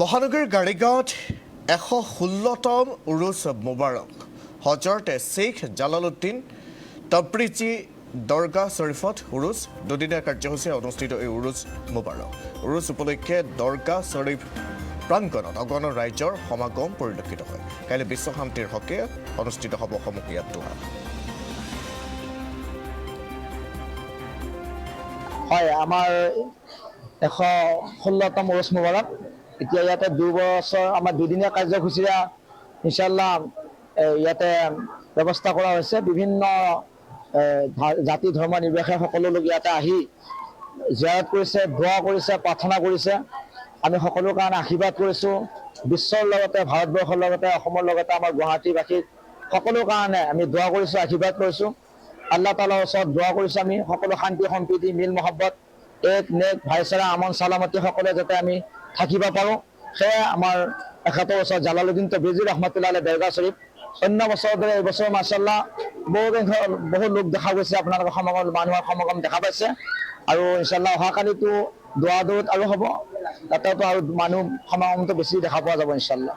মহানগৰীৰ গাড়ীগাঁৱত 116তম উৰুচ মুবাৰক। হজৰত শ্বেইখ জালালুদ্দিন তব্ৰিজি দৰগাহ শ্বৰীফত উৰুচ। দুদিনীয়া কাৰ্যসূচীৰে অনুষ্ঠিত এই উৰুচ মুবাৰক। উৰুচ উপলক্ষে দৰগাহ শ্বৰীফ প্ৰাংগণত অগণন ৰাইজৰ সমাগম পৰিলক্ষিত হয়। কাইলৈ বিশ্ব শান্তিৰ হকে অনুষ্ঠিত হ'ব সমূহীয়া দোৱা। হয়, আমাৰ 116তম উৰুচ মুবাৰক। এতিয়া ইয়াতে 2 বছৰ আমাৰ দুদিনীয়া কাৰ্যসূচীৰে ইনশাল্লাহ ইয়াতে ব্যৱস্থা কৰা হৈছে। বিভিন্ন জাতি ধৰ্ম নিৰ্বিশেষে সকলো লোক ইয়াতে আহি জিয়াৰত কৰিছে, দোৱা কৰিছে, প্ৰাৰ্থনা কৰিছে। আমি সকলোৰ কাৰণে আশীৰ্বাদ কৰিছোঁ। বিশ্বৰ লগতে, ভাৰতবৰ্ষৰ লগতে, অসমৰ লগতে আমাৰ গুৱাহাটীবাসীক সকলো কাৰণে আমি দোৱা কৰিছোঁ, আশীৰ্বাদ কৰিছোঁ। আল্লাহ তালাৰ ওচৰত দোৱা কৰিছোঁ আমি সকলো শান্তি, সম্প্ৰীতি, মিল মহব্বত, এক নেক ভাইচাৰা, আমন চালামতি সকলোৱে যাতে আমি থাকিব পাৰোঁ। সেয়ে আমাৰ এখেতৰ ওচৰত জালালুদ্দিন তবৰিজি ৰহমতুল্লাহ আলাইহ দৰগাহ শ্বৰীফ। অন্য বছৰৰ দৰে এইবছৰ মাছাল্লাহ বহু সংখ্যক বহু লোক দেখা গৈছে। আপোনালোকৰ সমাগম, মানুহৰ সমাগম দেখা পাইছে। আৰু ইনশাল্লাহ অহাকালিতো দোৱা দৌত আৰু হ'ব, তাতেতো আৰু মানুহ সমাগমটো বেছি দেখা পোৱা যাব ইনশাল্লাহ।